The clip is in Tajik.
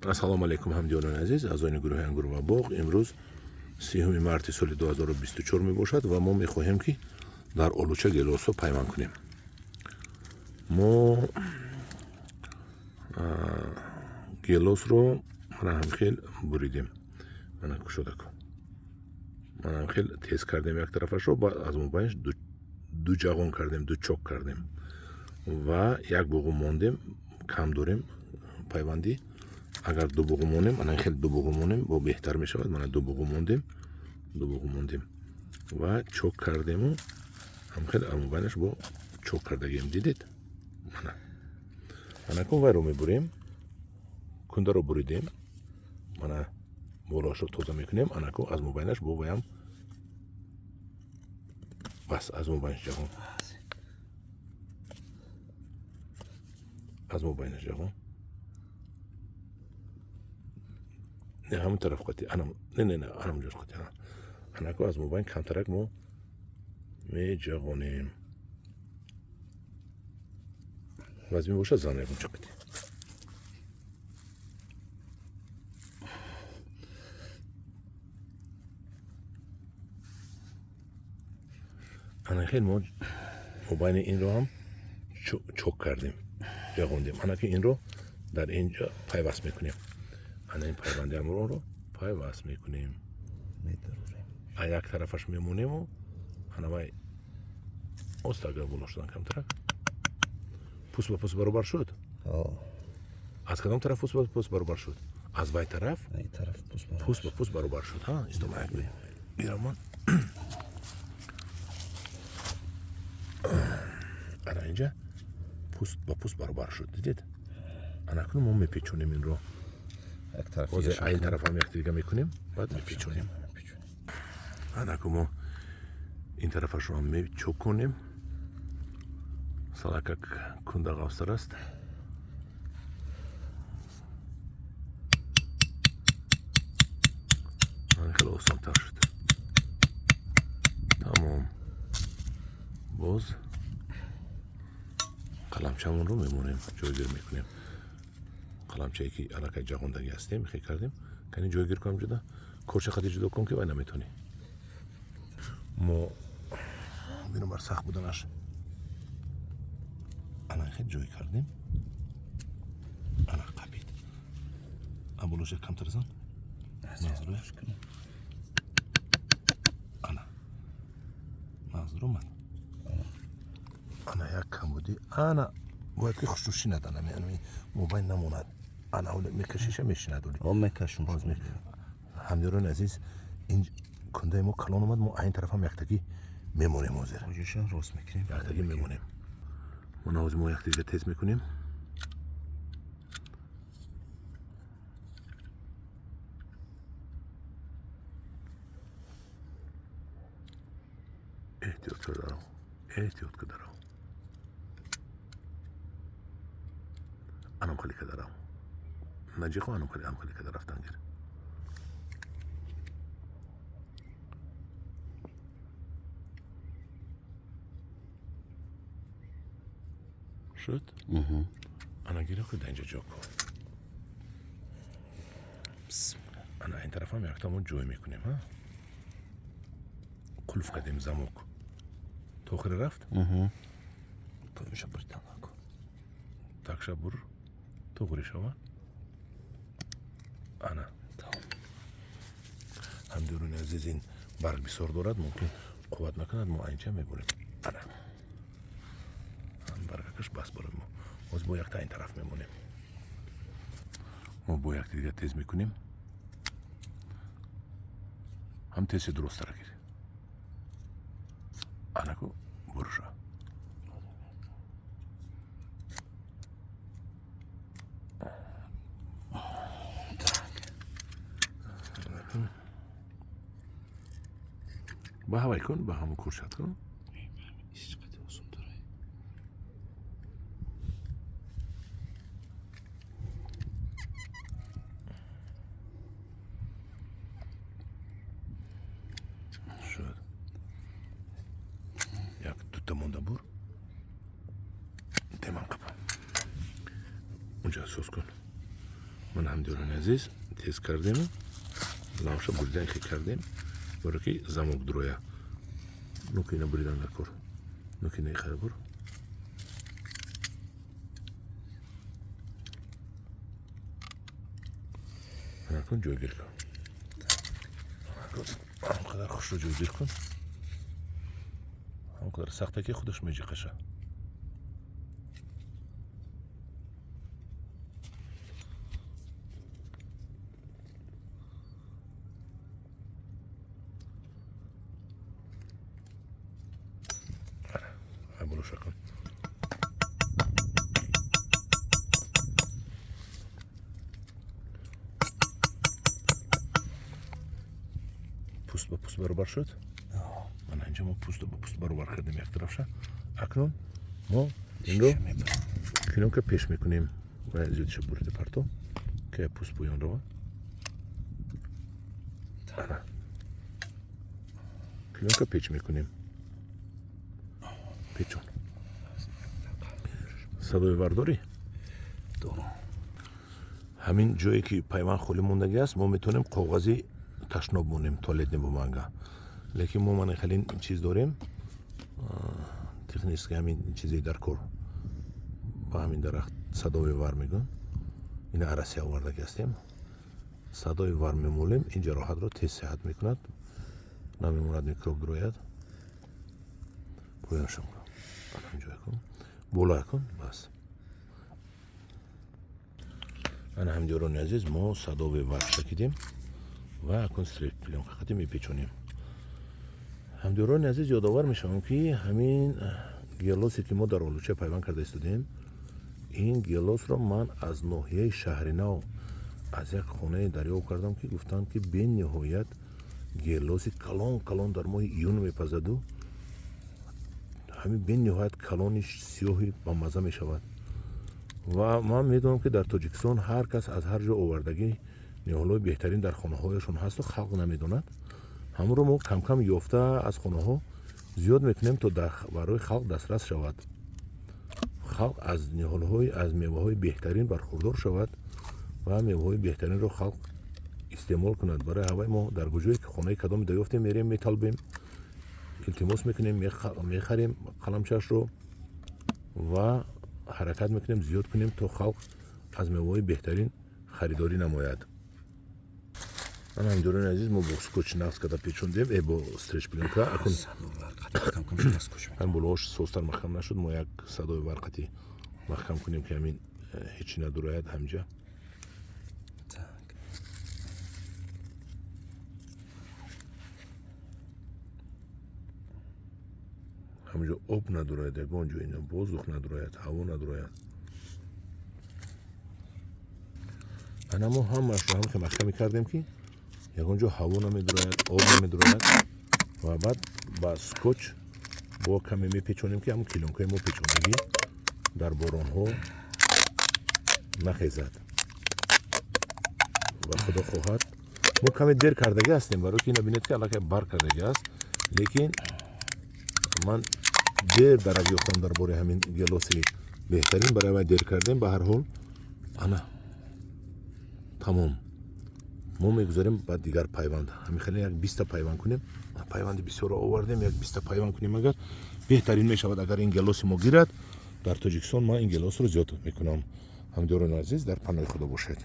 Ассалому алайкум, ҳамдиёрони азиз, аъзоёни гурӯҳи Ангур ва боғ. Имрӯз 30 марти соли 2024 мебошад ва мо мехоҳем, ки дар олуча гелосҳо пайванд кунем. Мо гелосро мана ҳамхел буридем, мана кушодаку, мана ҳамхел тез кардем як тарафашро, баъд аз мобайнаш ду ҷағон кардем, ду чок кардем ва як буғу мондем, кам дорем пайвандӣ. Агар ду буғу монем, ана хел ду буғу монем, бо беҳтар мешавад. Мана ду буғу мондем, ду буғу мондем ва чок кардему ҳамхел мобайнаш бо чок кардагием. Дидед? Мана анакун вайро мебурем, кундаро буридем, мана болоашро тоза мекунем. Анаку аз мобайнаш бо ваям бас, аз мобайнаш ҷағон, аз мобайнаш ҷағон. Не, ҳамон тараф қати, анам, не, не, не, анам ҷош қати. Анаку аз мобайн камтарак мо меҷағонем. Вазми бошад, зан ягон ча қати. Ана хел мо мобайни инро ҳам чок кардем, ҷағондем. Анаки инро дар инҷа пайваст мекунем. Ана ин пайвандиамроро пайваст мекунем, а як тарафаш мемонему ана вай остага боло шудан камтарак. Пӯст ба пӯст баробар шуд. Аз кадом тараф пӯст ба пӯст баробар шуд? Аз вай тараф пӯст ба пӯст баробар шуд. Истомаяк бирамон. Ана инҷа пӯст ба пӯст баробар шуд, дидед? Ана акнун мо мепечонем инро. Ҳозир ин тарафам якдига мекунем, баъд мепечонем. Анаку мо ин тарафашро ҳам мечоконем. Салакак кунда ғафстар аст. Хеле осонтар шуд. Тамом. Боз қаламчамонро мемонем, ҷойгир мекунем. Қаламчае ки аллакай ҷағондагӣ ҳастем, хе кардем. Кани ҷойгир кунам ҷуда, корча қади ҷудо кун, ки вай наметонӣ. Мо бинобар сахт буданаш ана хел ҷой кардем. Ана қапид. Аболоша камтар зан. Ана нағз омад. Ана як камбудӣ, ана бояд ки хушрӯ шинад, ана мобайн намонад. Ана мекашиша, мешинад. Мекашум. Ҳамдиёрони азиз, ин кундаи мо калон омад. Мо айн тарафам яктагӣ мемонем ҳозир. Рост мекунем. Яктагӣ мемонем. Мона ҳозир мо яктагига тез мекунем. Эҳтиёт кардарав, эҳтиёт кардарав. Анам хеле кадарав, наҷиқо, анам хеле, анам хеле када рафтан гир. Шуд. Ана гира, ки дар инҷа ҷо кун. Ана ин тарафам яктамо ҷой мекунем. Қулф кардем, замок. То охире рафт. Такша бур, туғри шава. Ана ҳамдиёрони азиз, ин барг бисёр дорад, мумкин қувват накунад. Мо айнча мебурем. Ана баргакаш бас барои мо. Ҳозир бо якта ин тараф мемонем. Мо бо якта дига тез мекунем. Ҳам тези дурусттара гир. Анаку буруша. Ба ҳавай кун, ба ҳамон куршат кун. Шуд. Як дута монда бур. Теман қапа. Унҷа соз кун. Мана, ҳамдиёрони азиз, тез кардему лавша буридан хе кардем, баро ки замок дуроя. Ну-ка, ина буридан дар кор. Ну-ка, ина ихара бур. Кун, ҷойгир кун. Ҳамқадар хушро ҷойгир кун, ҳамқадар сахта, ки худаш меҷиқаша. Болоша кун. Пӯст ба пӯст баробар шуд. Мана, инҷа мо пӯсту ба пӯст баробар кардем як тарафша. Акнун мо инро клеёнка пеш мекунем ва зиёдиша бурида парто, ки пӯст поён рава. Ана, клеёнка печ мекунем. Печон. Садои вар дорӣ? Дорам. Ҳамин ҷое ки пайванд холӣ мондагӣ аст, мо метавонем коғази ташноб монем, туалетный бумага. Лекин мо мана хеле чиз дорем, технически ҳамин чизе дар кор, ба ҳамин дарахт садои вар мегӯям. Ина Россия овардагӣ ҳастем. Садои вар мемолем, ин ҷароҳатро тез сиҳат мекунад, намемонад микроб дурояд. Поёнашам кун, ҷой кун, болоя кун, бас. Ана, ҳамдиёрони азиз, мо садои вар шакидем ва акун стрейч плёнка қати мепечонем. Ҳамдиёрони азиз, ёдовар мешавам, ки ҳамин гелосе, ки мо дар олуча пайванд карда истодем, ин гелосро ман аз ноҳияи Шаҳринав аз як хонае дарёфт кардам, ки гуфтанд, ки бениҳоят гелоси калон калон дар моҳи июн мепазаду ҳамин бениҳоят калони сиёҳи бамаза мешавад. Ва ман медонам, ки дар Тоҷикистон ҳар кас аз ҳар ҷо овардагӣ ниҳолҳои беҳтарин дар хонаҳояшон ҳасту халқ намедонад. Ҳамонро мо камкам ёфта аз хонаҳо зиёд мекунем, то барои халқ дастрас шавад, халқ аз ниҳолҳои, аз меваҳои беҳтарин бархурдор шавад ва меваҳои беҳтаринро халқ истеъмол кунад. Барои ҳавай мо дар куҷое ки хонаи кадоме дарёфтем, мерем, металбем, илтимос мекунем, мехарем қаламчашро ва ҳаракат мекунем зиёд кунем, то халқ аз меваҳои беҳтарин харидорӣ намояд. Ана, ҳамдиёрони азиз, мо бо скотч нақс карда печондем, бо стрейч плёнка. Акун ҳамин болоҳош созтар маҳкам нашуд, мо як садои варқати маҳкам кунем, ки ҳамин ҳечи надурояд ҳамҷа. Так. Ҳаминҷо об надурояд, ягон ҷо ина воздух надурояд, ҳаво надурояд. Ана, мо ҳамаашро ҳамихе маҳкаме кардем, ки ягон ҷо ҳаво намедурояд, об намедурояд. Ва баъд ба скотч бо каме мепечонем, ки ҳамн клеёнкаи мо печондагӣ дар боронҳо нахезад. Ва худо хоҳад, мо каме дер кардагӣ ҳастем, барои ки ина бинед, ки аллакай бар кардагӣ аст. Лекин ман дер дарак ёфтам дар бораи ҳамин гелоси беҳтарин, барои вай дер кардем. Ба ҳар ҳол, ана, тамом. Мо мегузарем ба дигар пайванд. Ҳамин хеле як 20-та пайванд кунем. Пайванди бисёрро овардем, як 20-та пайванд кунем, агар беҳтарин мешавад. Агар ин гелоси мо гирад дар Тоҷикистон, ман ин гелосро зиёд мекунам. Ҳамдиёрони азиз, дар паноҳи Худо бошед.